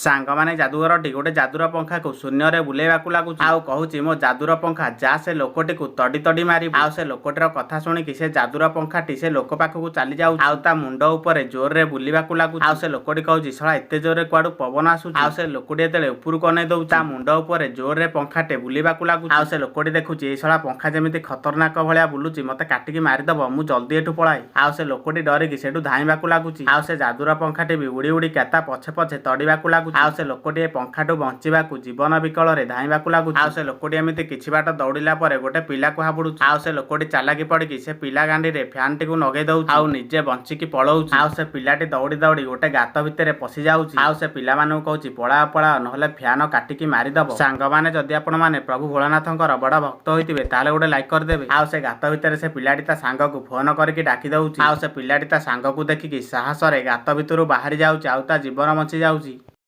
ସାଙ୍ଗମାନେ, ଯାଦୁଗରଟି ଗୋଟେ ଯାଦୁର ପଙ୍ଖାକୁ ଶୂନ୍ୟରେ ବୁଲେଇବାକୁ ଲାଗୁଛି ଆଉ କହୁଛି, "ମୋ ଯାଦୁର ପଙ୍ଖା, ଯା, ସେ ଲୋକଟିକୁ ତଡି ତଡି ମାରିବୁ।" ଆଉ ସେ ଲୋକଟିର କଥା ଶୁଣିକି ସେ ଯାଦୁର ପଙ୍ଖାଟି ସେ ଲୋକ ପାଖକୁ ଚାଲି ଯାଉଛି ଆଉ ତା ମୁଣ୍ଡ ଉପରେ ଜୋରରେ ବୁଲିବାକୁ ଲାଗୁଛି। ଆଉ ସେ ଲୋକଟି କହୁଛି, "ଶଳା, ଏତେ ଜୋରରେ କୁଆଡୁ ପବନ ଆସୁଛି?" ଆଉ ସେ ଲୋକଟି ଯେତେବେଳେ ଉପରକୁ ଅନେଇ ଦଉଛି, ତା ମୁଣ୍ଡ ଉପରେ ଜୋରରେ ପଙ୍ଖାଟେ ବୁଲିବାକୁ ଲାଗୁଛି। ଆଉ ସେ ଲୋକଟି ଦେଖୁଛି, ଏଇ ଶଳା ପଙ୍ଖା ଯେମିତି ଖତରନାକ ଭଳିଆ ବୁଲୁଛି, ମତେ କାଟିକି ମାରିଦବ, ମୁଁ ଜଲ୍ଦି ଏଠୁ ପଳାଏ। ଆଉ ସେ ଲୋକଟି ଡରିକି ସେଠୁ ଧାଇଁବାକୁ ଲାଗୁଛି। ଆଉ ସେ ଯାଦୁର ପଙ୍ଖାଟି ବି ଉଡି ଉଡିକା ତା ପଛେ ପଛେ ତଡ଼ିବାକୁ ଲାଗୁଛି। ଆଉ ସେ ଲୋକଟି ଏ ପଙ୍ଖାଠୁ ବଞ୍ଚିବାକୁ ଜୀବନ ବିକଳରେ ଧାଇଁବାକୁ ଲାଗୁଛି। ଆଉ ସେ ଲୋକଟି ଏମିତି କିଛି ବାଟ ଦୌଡ଼ିଲା ପରେ ଗୋଟେ ପିଲାକୁ ହାବୁଡୁଛି। ଆଉ ସେ ଲୋକଟି ଚାଲାକି ପଡିକି ସେ ପିଲା ଗାଣ୍ଡିରେ ଫ୍ୟାନଟିକୁ ନଗେଇ ଦଉଛି ଆଉ ନିଜେ ବଞ୍ଚିକି ପଳଉଛି। ଆଉ ସେ ପିଲାଟି ଦୌଡ଼ି ଦୌଡ଼ି ଗୋଟେ ଗାତ ଭିତରେ ପଶି ଯାଉଛି। ଆଉ ସେ ପିଲାମାନଙ୍କୁ କହୁଛି, "ପଳାଅ, ପଳାଅ, ନହେଲେ ଫ୍ୟାନ କାଟିକି ମାରିଦବ।" ସାଙ୍ଗମାନେ, ଯଦି ଆପଣମାନେ ପ୍ରଭୁ ଭୋଳାନାଥଙ୍କର ବଡ ଭକ୍ତ ହୋଇଥିବେ, ତାହେଲେ ଗୋଟେ ଲାଇକ୍ କରିଦେବେ। ଆଉ ସେ ଗାତ ଭିତରେ ସେ ପିଲାଟି ତା ସାଙ୍ଗକୁ ଫୋନ କରିକି ଡାକି ଦଉଛି। ଆଉ ସେ ପିଲାଟି ତା ସାଙ୍ଗକୁ ଦେଖିକି ସାହସରେ ଗାତ ଭିତରୁ ବାହାରି ଯାଉଛି ଆଉ ତା ଜୀବନ ବଞ୍ଚି ଯାଉଛି।